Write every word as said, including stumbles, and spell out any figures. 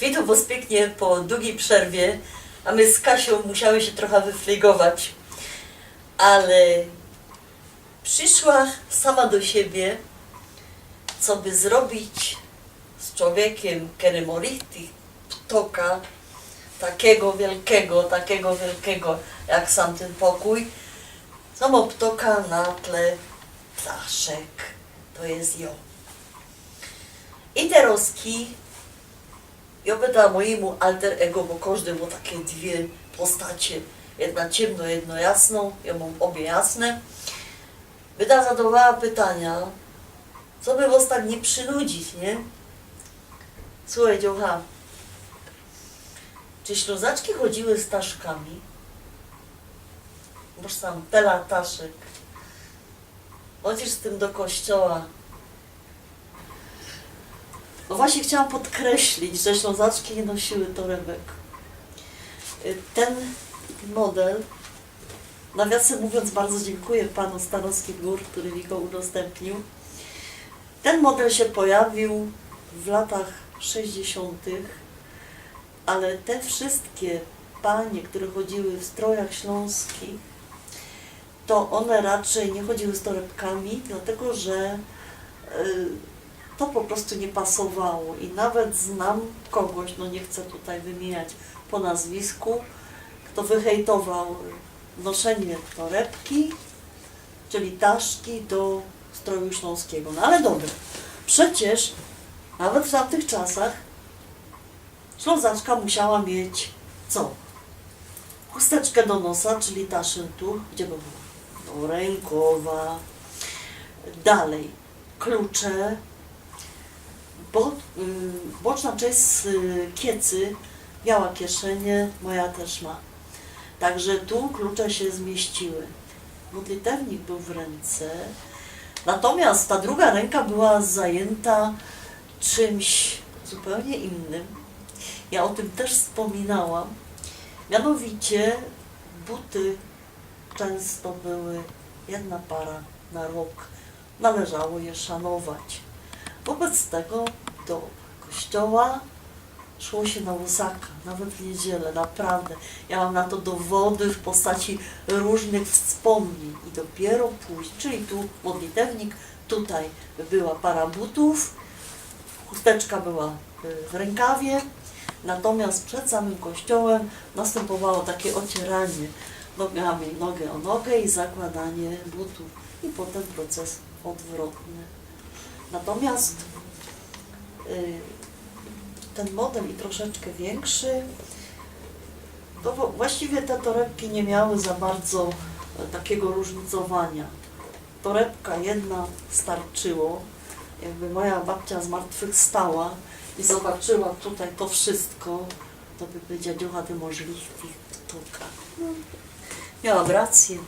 Witōm wos piyknie po długij przerwie, a my z Kasiōm musiały sie trocha wyflygować, ale prziszła sama do siebie, coby zrobić z czowiekiym, kery mo richtig ptoka, takigo wielkigo, takigo wielkigo jak sam tyn pokōj, samo ptoka na tle ptaszek. To je jŏ. I terŏzki jŏ byda mojymu alter ego, bo kożdy mo takie dwie postacie, jedna ciymno, jedna jasno, jŏ mōm ôbie jasne, byda zadŏwała pytania, coby wŏs tak niy przinudzić, niy? Suchej, dziołcha, czy Ślōnzaczki chodziły z taszkami? Boż sam tela taszek. Chodzisz z tym do kościoła. No właśnie chciałam podkreślić, że Ślązaczki nie nosiły torebek. Y, ten model, nawiasem mówiąc, bardzo dziękuję panu z Tarnowskich Gór, który mi go udostępnił. Ten model się pojawił w latach sześćdziesiątych, ale te wszystkie panie, które chodziły w strojach śląskich, to one raczej nie chodziły z torebkami, dlatego że, y, to po prostu nie pasowało. I nawet znam kogoś, no nie chcę tutaj wymieniać po nazwisku, kto wyhejtował noszenie torebki, czyli taszki, do stroju śląskiego. No ale dobra, przecież nawet w tamtych czasach Ślązaczka musiała mieć co? Chusteczkę do nosa, czyli taszyntuch, gdzie by było? Do rękowa. Dalej, klucze. Bo, y, boczna część, y, kiecy miała kieszenie, moja też ma. Także tu klucze się zmieściły. Modlitewnik był w ręce, natomiast ta druga ręka była zajęta czymś zupełnie innym. Ja o tym też wspominałam. Mianowicie buty często były jedna para na rok. Należało je szanować. Wobec tego do kościoła szło się na bosaka, nawet w niedzielę, naprawdę. Ja mam na to dowody w postaci różnych wspomnień. I dopiero później, czyli tu modlitewnik, tutaj była para butów, chusteczka była, y, w rękawie, natomiast przed samym kościołem następowało takie ocieranie nogami nogę o nogę i zakładanie butów i potem proces odwrotny. Natomiast, y, ten model i troszeczkę większy, to wo-, właściwie te torebki nie miały za bardzo, e, takiego różnicowania. Torebka jedna starczyło. Jakby moja babcia zmartwychwstała i zobaczyła tutaj to wszystko, to by powiedziała: „Dziołcha, ty możesz ich, ich toka”. Miałam rację.